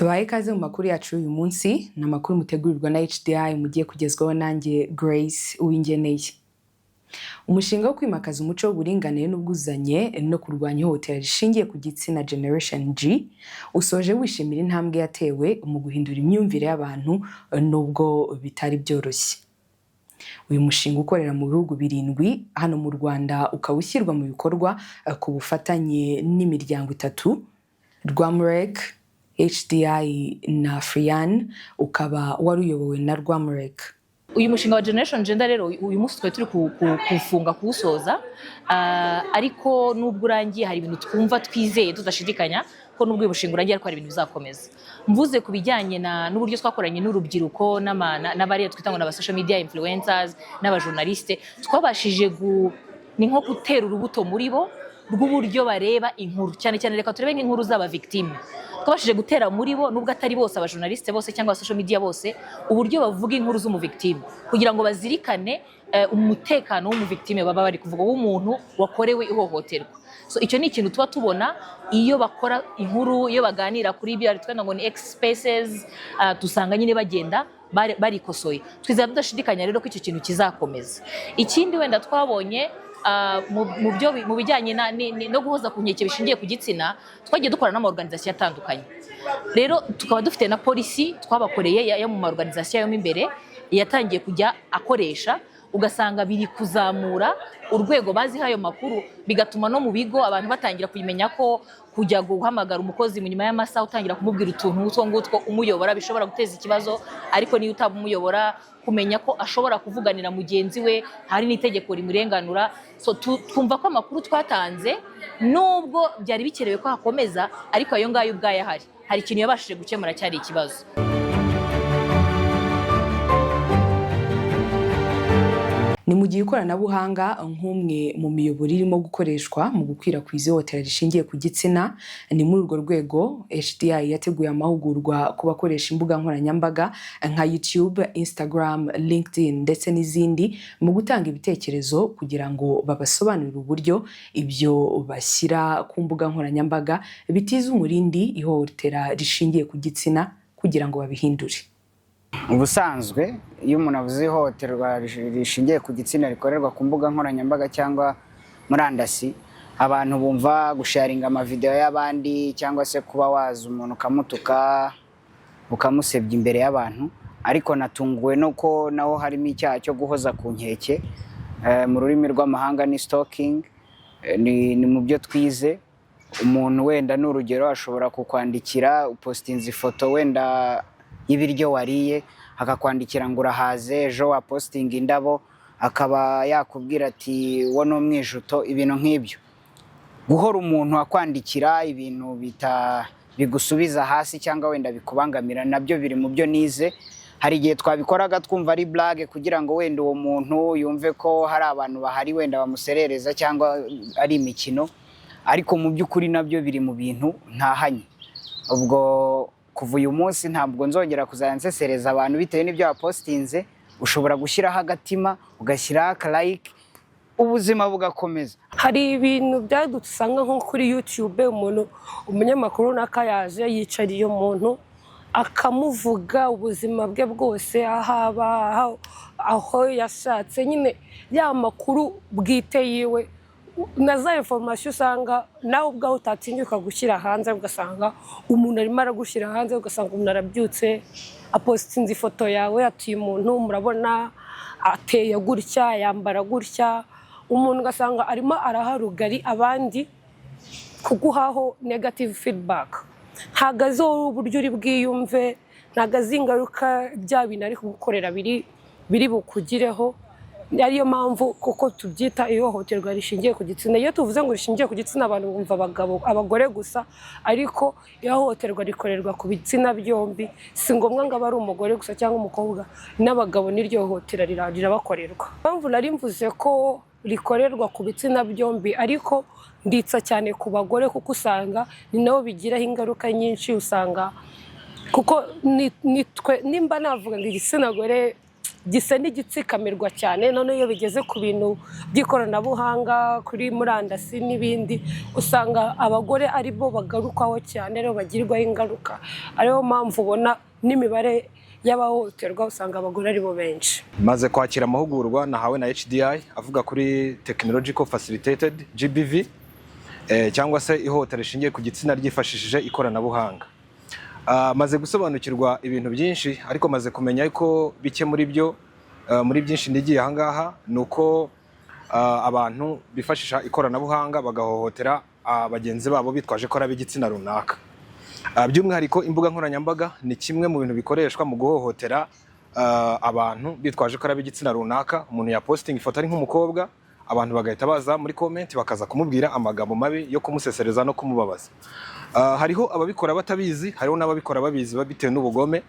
Tubahaye ikaze mu makuru yacu y'uyu munsi. Ni amakuru mutegurirwa na HDI, mugiye kugezwaho nanjye Grace Uwingeneye. Umushinga wo kwimakaza umuco w'uburinganire n'ubwuzuzanye no kurwanya ihohotera rishingiye ku gitsina, Generation G, usoje wishimira intambwe yatewe mu guhindura imyumvire y'abantu, nubwo bitari byoroshye. Uyu mushinga ukorera mu bihugu birindwi, hano mu Rwanda ukaba ushyirwa mu bikorwa ku bufatanye n'imiryango itatu, Rwamrec, HDI na Afrian, ukaba wari uyobowe na Rwamrec. Uyu mushinga wa Generation Gender rero, uyu munsi twari turi kuwufunga, kuwusoza. Ariko nubwo urangiye, hari ibintu twumva twizeye tudashidikanya ko nubwo uyu mushinga urangiye, ariko hari ibintu bizakomeza. Mvuze ku bijyanye n'uburyo twakoranye n'urubyiruko n'abariya twita ngo ni aba social media influencers n'abajournaliste, twabashije ni nko gutera urubuto muri bo rw'uburyo bareba inkuru. Cyane cyane reka turebe nk'inkuru z'aba victime. Twabashije gutera muri bo, nubwo atari bose, abajournaliste bose cyangwa social media bose, uburyo bavuga inkuru z'umuvictime kugira ngo bazirikane umutekano w'umuvictime baba bari kuvuga, w'umuntu wakorewe ihohoterwa. So icyo ni ikintu tuba tubona iyo bakora inkuru, iyo baganira kuri ibyo twenda ngo ni X Spaces, dusanga nyine bagenda barikosoye. Twizera tudashidikanya rero ko icyo kintu kizakomeza. Ikindi wenda twabonye mu bijyanye no guhoza ku nkeke bishingiye ku gitsina, twagiye dukora n'amaorganisation atandukanye. Rero tukaba dufite na policy twabakoreye yo mu maorganisation yo mo imbere yatangiye kujya akoresha, ugasanga biri kuzamura urwego baziho ayo makuru, bigatuma no mu bigo abantu batangira kumenya ko kujya guhamagara umukozi mu nyuma y'amasaha, utangira kumubwira utuntu nk'utwo ngutwo umuyobora, bishobora guteza ikibazo. Ariko niyo utaba umuyobora, kumenya ko ashobora kuvuganira mugenzi we, hari n'itegeko rimurenganura. So twumva ko amakuru twatanze, nubwo byari bikenewe ko hakomeza, ariko ayo ngayo ubwayo ahari, hari ikintu yabashije gukemura cyari ikibazo. Ni mu gihe ikoranabuhanga nk'umwe mu miyoboro irimo gukoreshwa mu gukwirakwiza ihohotera rishingiye ku gitsina. Ni muri urwo rwego HDI yateguye amahugurwa ku bakoresha imbuga nkoranyambaga nka YouTube, Instagram, LinkedIn ndetse n'izindi mu gutanga ibitekerezo, kugira ngo babasobanurire uburyo ibyo bashyira ku mbuga nkoranyambaga bitiza umurindi ihohotera rishingiye ku gitsina, kugira ngo babihindure. Ubusanzwe iyo umuntu avuze ihohoterwa rishingiye ku gitsina rikorerwa ku mbuga nkoranyambaga cyangwa murandasi, abantu bumva gusharinga amavideo y'abandi cyangwa se kuba waza umuntu ukamutuka, ukamusebya imbere y'abantu. Ariko natunguwe no ko naho harimo icyaha cyo guhoza ku nkeke. Mu rurimi rw'amahanga ni stalking. Ni mu byo twize. Umuntu wenda, ni urugero, ashobora kukwandikira upositinze ifoto wenda y'ibiryo wariye, akakwandikira ngo urahaze. Ejo wapositinga indabo, akaba yakubwira ati wo ni umwijuto, ibintu nk'ibyo. Guhora umuntu akwandikira ibintu bita bigusubiza hasi cyangwa wenda bikubangamira, nabyo biri mu byo nize. Hari igihe twabikoraga twumva ari blague, kugira ngo wenda uwo muntu yumve ko hari abantu bahari wenda bamuserereza cyangwa ari imikino, ariko mu by'ukuri nabyo biri mu bintu ntahanye. Ubwo kuva uyu munsi ntabwo nzongera kuzajya nsesereza abantu bitewe n'ibyo wapositinze. Ushobora gushyiraho agatima, ugashyiraho akalike, ubuzima bugakomeza. Hari ibintu byadutse usanga nko kuri YouTube, umuntu, umunyamakuru runaka yaje yicariye umuntu, akamuvuga ubuzima bwe bwose, aho aba, aho yashatse, nyine ya makuru bwite yiwe na za information usanga nawe ubwawe utatinyuka gushyira hanze, ugasanga umuntu arimo aragushyira hanze. Ugasanga umuntu arabyutse apositinze ifoto yawe, atuye umuntu, murabona ateye gutya, yambara gutya, umuntu ugasanga arimo araha rugari abandi kuguhaho negative feedback. Ntabwo azi wowe uburyo uri bwiyumve, ntabwo azi ingaruka bya bintu ari kugukorera biri bukugireho. Ariyo mpamvu kuko tubyita ihohoterwa rishingiye ku gitsina. Iyo tuvuze ngo rishingiye ku gitsina, abantu bumva abagabo, abagore gusa, ariko ihohoterwa rikorerwa ku bitsina byombi. Si ngombwa ngo abe ari umugore gusa cyangwa umukobwa, n'abagabo n'iryo hohotera rirabakorerwa. Impamvu nari mvuze ko rikorerwa ku bitsina byombi, ariko nditsa cyane ku bagore, kuko usanga ni nabo bigiraho ingaruka nyinshi. Usanga kuko ni twe, nimba navuga ngo igitsina gore gisa n'igitsikamirwa cyane. Noneho iyo bigeze ku bintu by'ikoranabuhanga, kuri murandasi n'ibindi, usanga abagore ari bo bagarukwaho cyane, aribo bagirwaho ingaruka, ariyo mpamvu ubona n'imibare y'abahohoterwa usanga abagore ari bo benshi. Maze kwakira amahugurwa nahawe na HDI avuga kuri technological facilitated GBV, cyangwa se ihohotera rishingiye ku gitsina ryifashishije ikoranabuhanga. Maze gusobanukirwa ibintu byinshi, ariko maze kumenya ko bike muri byo, muri byinshi nigiye ahangaha, ni uko abantu bifashisha ikoranabuhanga bagahohotera bagenzi babo bitwaje ko ari ab'igitsina runaka. By'umwihariko imbuga nkoranyambaga ni kimwe mu bintu bikoreshwa mu guhohotera abantu bitwaje ko ari ab'igitsina runaka. Umuntu yapositinga ifoto ari nk'umukobwa, abantu bagahita baza muri comment bakaza kumubwira amagambo mabi yo kumusesereza no kumubabaza. Hariho ababikora batabizi, hariho n'ababikora babizi bitewe n'ubugome.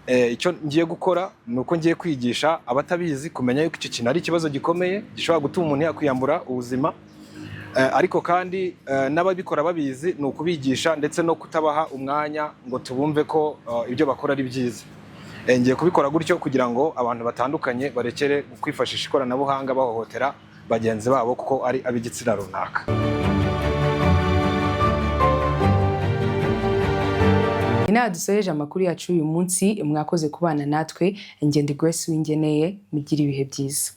Icyo ngiye gukora ni uko ngiye kwigisha abatabizi kumenya yuko icyo kintu ari ikibazo gikomeye gishobora gutuma umuntu yakwiyambura ubuzima. Ariko kandi n'ababikora babizi ni ukubigisha ndetse no kutabaha umwanya ngo tubumve ko ibyo bakora ari byiza. Ngiye kubikora gutyo kugira ngo abantu batandukanye barekere kwifashisha ikoranabuhanga bahohotera bagenzi babo kuko ari ab'igitsina runaka. Inaha dusoreje amakuru yacu uyu munsi. Mwakoze kubana natwe. Ngende Grace Wingeneye, mugire ibihe byiza.